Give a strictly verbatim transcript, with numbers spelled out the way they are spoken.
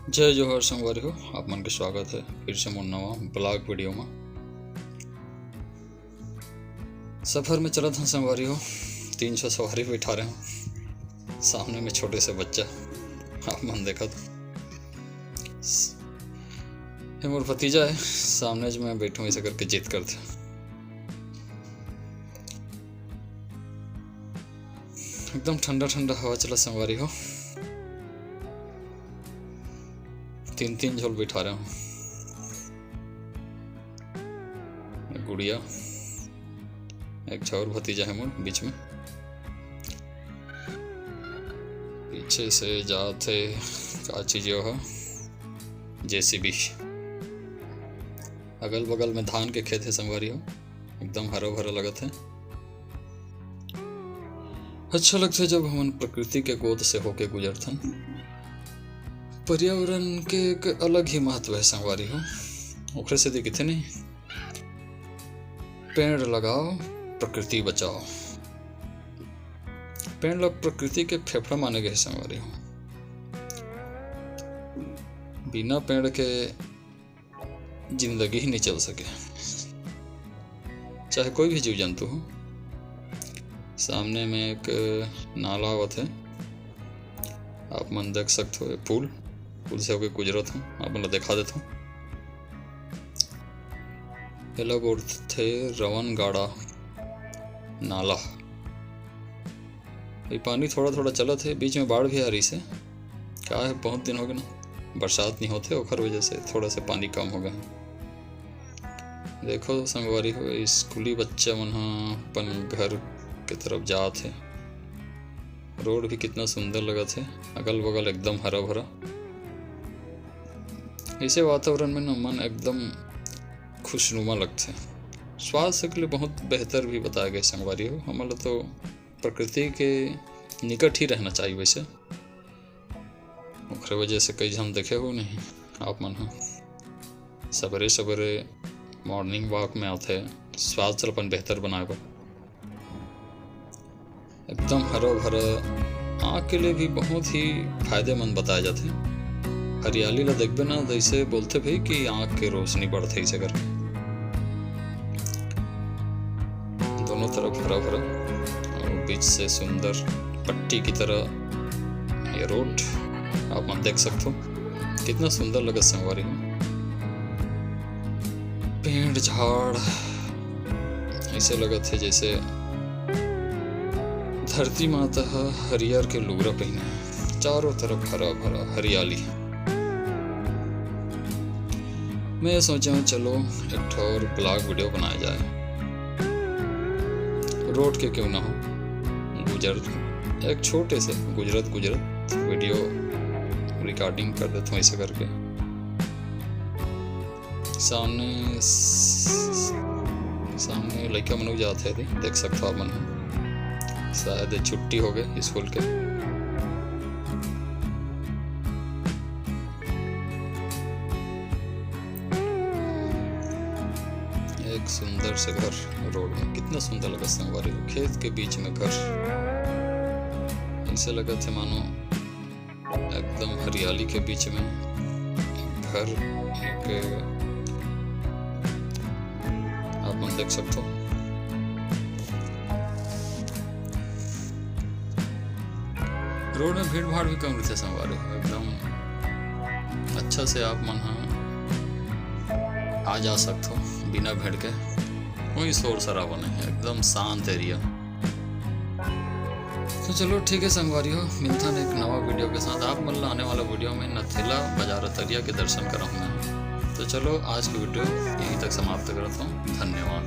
जय जोहार संगवारी हो, आप मन के स्वागत हे फिर से मोर नवा vlog video मा। सफर में चलत हन संगवारी हो, तीन छो सवारी बैठा रहे हन, सामने में छोटे से बच्चा, आप मन देखत हे मोर भतीजा हे, सामने ज मैं बैठूं ऐसे करके जिद करथे। एकदम ठंडा ठंडा हवा चला संगवारी हो। तीन तीन झोल बैठा रहे हन। एक गुड़िया, एक झोर भतीजा हे मोर बीच में। पीछे से जात हे का चीज हे, JCB। अगल बगल में धान के खेत हे संगवारी हो, एकदम हरा भरा लगत हे। अच्छा लगथे जब हमन प्रकृति के गोद से होके गुजरथन। पर्यावरण के एक अलग ही महत्व हे संगवारी हो, ओखरे सेती कथे नहीं, पेड़ लगाओ, प्रकृति बचाओ। पेड़ ल प्रकृति के फेफड़ा माने गए हे संगवारी हो। बिना पेड़ के जिंदगी ही नहीं चल सके, चाहे कोई भी जीव जंतु हो। सामने में एक नाला आवत हे, आप मन देख सकत हो, ये पुल, पुल से होके गुजरत हूँ, आप मन ला दिखा देत हूँ। एला बोलथे रवन गाड़ा नाला। ये पानी थोड़ा थोड़ा चलत हे, बीच में बाढ़ भी आ रही से, का हे, बहुत दिन हो गए ना, बरसात नहीं होते, ओखर वजह से थोड़ा से पानी कम हो गए। देखो संगवारी हो, स्कूली बच्चा मन ह अपन घर के तरफ जात हे। रोड भी कितना सुंदर लगत हे, अगल बगल एकदम हरा भरा। ऐसे वातावरण में न मन एकदम खुशनुमा लगथे। स्वास्थ्य के लिए बहुत बेहतर भी बताया गया संगवारी हो। हमन ल तो प्रकृति के निकट ही रहना चाहिए वैसे। ओखरे वजह से कई झन देखे हो नहीं आप मन ह, सबेरे सबेरे morning walk में आथे, स्वास्थ्य ल अपन बेहतर बनाए बर। एकदम हरा भरा, आँख के लिए भी बहुत ही फायदेमंद बताया जाथे। हरियाली ला देखबे ना, जैसे बोलथे भी कि आँख के रोशनी बढ़थे, ऐसे करके। दोनों तरफ हरा भरा और बीच से सुंदर पट्टी की तरह ये रोड आप मन देख सकते हो। कितना सुंदर लगत संगवारी हो। पेड़ झाड़ ऐसे लगत हे जैसे धरती माता ह हरियर के लुगरा पहिने हे। चारों तरफ हरा भरा हरियाली। मैं ये सोचा हूँ, चलो एक ठो और vlog video बनाया जाए, रोड के क्यों ना हो, गुजर, एक छोटे से गुजरत गुजरत video recording कर देता हूँ ऐसे करके। सामने, सामने लइका मन जात हे, देख सकत हो आप मन, शायद छुट्टी हो गए स्कूल के। एक सुंदर से घर रोड में, कितना सुंदर लगा संगवारी हो, खेत के बीच में घर, ऐसे लगत हे मानो एकदम हरियाली के बीच में घर, एक आप मन देख सकते हो। रोड में भीड़ भाड़ भी कम रहिथे संगवारी हो, एकदम अच्छा से आप मन ह आ जा सकते हो बिना भीड़ के, कोई शोर शराबा नहीं है, एकदम शांत area। तो चलो ठीक है संगवारी हो, मिलथन एक नवा video के साथ। आप मन ला आने वाला video में नथेला बाजार तरिया के दर्शन कराहूँ मैं। तो चलो आज की video यहीं तक समाप्त करता हूँ, धन्यवाद।